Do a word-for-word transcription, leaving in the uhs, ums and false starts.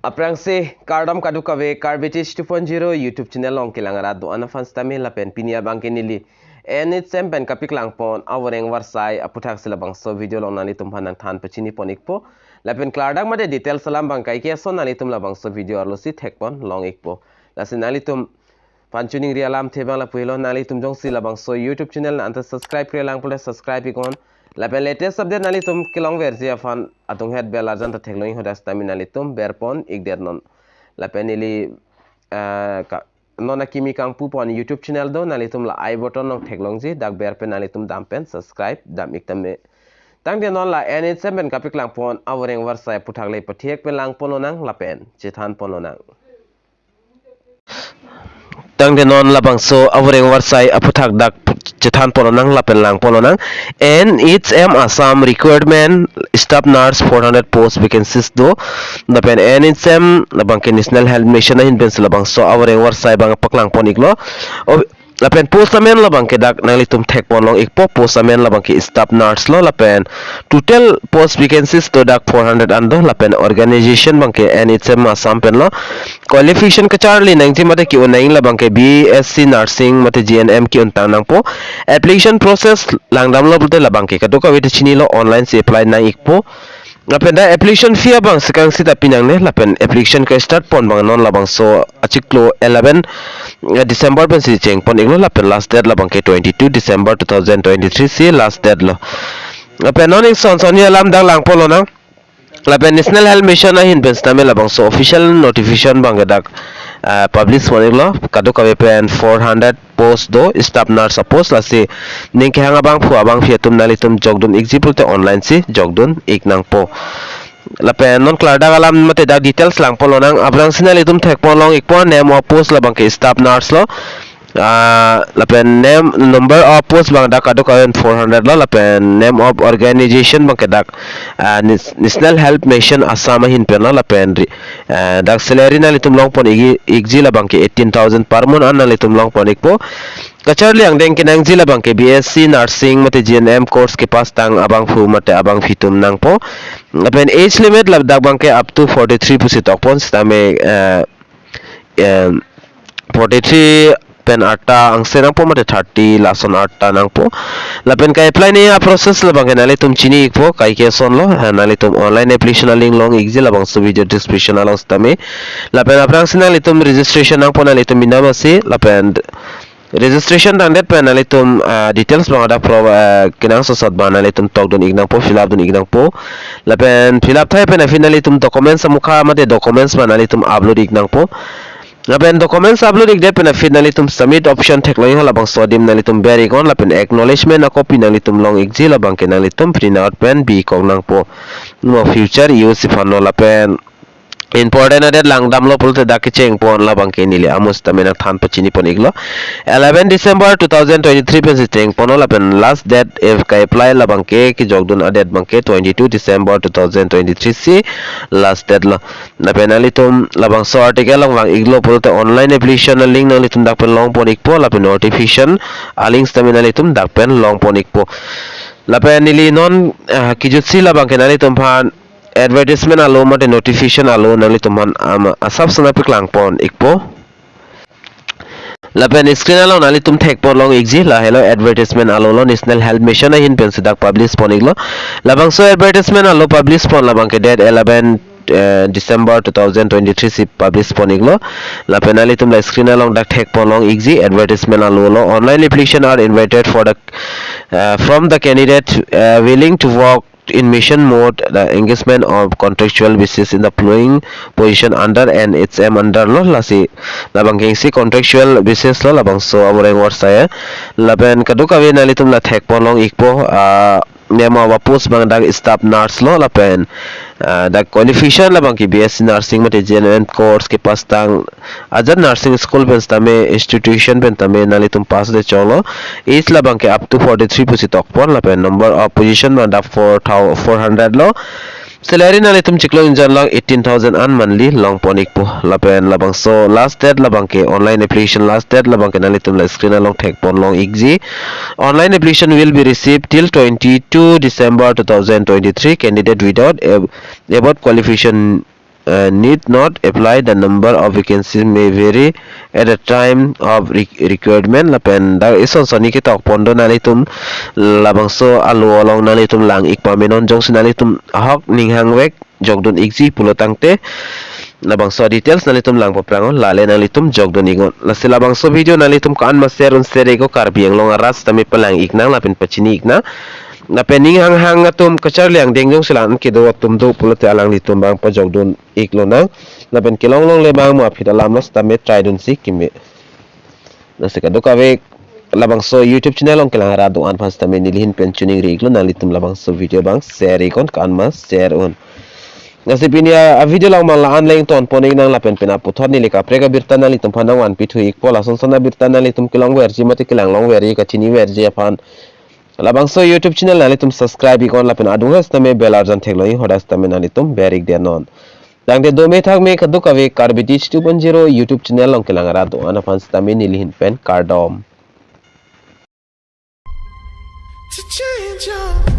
Aphrangsi kardom kadokave, Karbi Teach two point zero YouTube channel along kelang arat do-an aphan sitame lapen pini abangke neli N H M pen kapaklangpon avoreng avarsai aphuthak si labangso video along nanglitum aphan nangthan pachinipon ikpo. Lapen klardak mate details alam abang kaike ason nanglitum labangso video arlo si thekpon long ikpo. Lasi nanglitum aphan choningri alamthe abang lapu helo, nanglitum jongsi labangso YouTube channel nang anta subscribe-re lang pulote subscribe iknon. Lapen latest update nanglitum kelongverji aphan adunghet bell arjan ta theklong ik hadak sitame nanglitum berpon ikdetnon. Lapen neli, eh, ka, non akimi kangpupon YouTube channel do, nanglitum la I button along theklongji, dak ber pen nanglitum dam pen subscribe dam ik tame. Tangte non la N H M pen kapaklangpon avoreng avarsai aphuthak le pathek pen langponlonang lapen chethanponlonang. Tangte non labangso avoreng avarsai aphuthak dak chethanponlonang lapen langponlonang. N H M Assam requirement staff nurse four hundred post vacancies do. Lapen N H M labangke National Health Mission ahin pensi labangso avoreng avarsai abang paklangpon iklo. O, lapen post amen labangke dak nanglitum thekpon long ikpo, post amen labangke staff nurse lo lapen total post vacancies do dak four hundred an do lapen organization abangke N H M Assam pen lo. Qualification kacharli nangji mate ke-un nangji labangke B S C nursing mate G N M ke-un tang nangpo. Application process langdamlo pulote labangke kadokave ta chinilo, online si apply nang ikpo. Lapen dak application fee abang sekang sita pinangne lapen application kestart pon abang non labangso achiklo eleven, eh, December pensi chengpon iklo lapen last date labangke twenty-two December two thousand twenty-three si last date lo. Lapen non ik son son alam dak langponlonang. Lapen National Health Mission ahin pen sitame labangso official notification abangke dak, ah, publish pon iklo, kadokave pen four hundred post do, staff nurse apost, lasi ning kehang abangphu abangphi atum nanglitum jokdun ikji pulote online si jokdun ik nangpo. Lapen non klardak alam mate dak details langponlonang, aphrangsi nanglitum thekpon long ikpo, name of post labangke staff nurse lo. Ah, lapen name, number of post abang dak kadokave four hundred lo, lapen name of organization abangke dak, ah, Nas-, National Health Mission Assam ahin pen lo, lapen ri-, ah, dak salary nanglitum longpon ikji, ikji labangke eighteen thousand per month an nanglitum longpon ikpo. Kacharli angdeng kenangji labangke B S C nursing mate G N M course kepass tang abangphu mate abangphi atum nangpo. Lapen age limit ladak abangke up to forty-three pusi tokpon sitame, ah, em, forty-three pen arta angse nangpo mate thirty lason arta nangpo. Lapen ka-apply-ne aprocess labangke nanglitum chini ikpo, kaike ason lo, ha, nanglitum online application alink long ikji labangso video description along sitame. Lapen aphrangsi nanglitum registration nangpo nanglitum binam asi, lapen registration tangdet pen nanglitum, ah, details abang dak pro, ah, kenangsot sot abang nanglitum tokdun ik nangpo, fill up dun ik nangpo. Lapen fill up thai pen aphi nanglitum documents amukha mate documents abang nanglitum upload ik nangpo. Lapen documents upload ikdet pen aphi nanglitum submit option theklong ik, halabangso adim nanglitum ber iknon lapen acknowledgement a copy nanglitum long ikji, labangke nanglitum print out pen bi kok nangpo. Mo future use aphan lo lapen important adet langdamlo pulote dak kechengpon labangke neli amus tame nangthan pachinipon iklo. Eleven December two thousand twenty-three pensi chengponlo lapen last date if ka-apply labangke kejokdun adet abangke twenty-two December two thousand twenty-three si last date lo. Lapen nanglitum labangso article along vang iklo pulote online application alink nanglitum dak pen longpon ikpo, lapen notification alink sitame nanglitum dak pen longpon ikpo. Lapen neli non, ah, kejutsi labangke nanglitum aphan advertisement alo mate notification alo nanglitum aphan, am, asap sana paklangpon ikpo. Lapen screen along nanglitum thekpon long ikji, lahelo advertisement alo lo, National Health Mission ahin pensi dak publish pon iklo. Labangso advertisement alo publish pon labangke date eleven, eh, December two thousand twenty-three si publish pon iklo. Lapen nanglitum la screen along dak thekpon long ikji, advertisement alo lo. Online application are invited for the, eh, from the candidate, eh, willing to work in mission mode, the engagement of contractual basis in the following position under N H M under lo, lasi labangke isi contractual basis lo labangso avoreng avarsai. Lapen kadokave nanglitum la thekpon long ikpo, ah, name of post abang dak staff nurse lo lapen, ah, dak qualification labangke B S C nursing mate G N M course kepass tang ajat nursing school pen sitame institution pen tame nanglitum pass le cholo. Age labangke up to forty-three pusi tokpon lapen number of position abang dak four thousand four hundred lo. Salary nanglitum chiklo injan lang eighteen thousand an monthly longpon ikpo. Lapen labangso last date labangke online application last date labangke nanglitum la screen along thekpon long ikji. Online application will be received till twenty-two December two thousand twenty-three. Candidate without ab-, above qualification uh, need not apply. The number of vacancies may vary at the time of re- recruitment. Lapen dak ison soni ketok pon do nanglitum labangso alo along nanglitum lang ik pamenon, jongsi nanglitum ahok ning hangvek jokdun ikji pulo tangte labangso details nanglitum lang paphrang on, lale nanglitum jokdun iknon. Lasi labangso video nanglitum ko-an ma share un, share iknon, Karbi Anglong arat sitame palang iknang lapen pachini iknang. Lapen ning hanghang atum kacharli angdeng jongsi lang kedo atum do pulote alanglitum abang pajokdun iklonang. Lapen kelong longle abang mo aphi alam lo sitame try dunsi keme. Lasi kadokave labangso YouTube channel along kelang arat do-an aphan sitame nelihin pen choningri iklo, nanglitum labangso video abang share iknon, ko-an ma share un. Lasi pini a, a video along ma la-an le ington pon iknang lapen pen aputhot neli kaprek abirta nanglitum aphan nangvanpi thu ikpo. Lason son abirta nanglitum kelong verji mate kelang long verji, kachini verji aphan labangso YouTube channel nanglitum subscribe iknon lapen adung has sitame bell arjan theklong, hoda sitame nanglitum ber ik denon. Tangte dome thakme kadokave Karbi Teach two point zero YouTube channel along kelang arat do-an aphan sitame nelihin pen kardom. To change your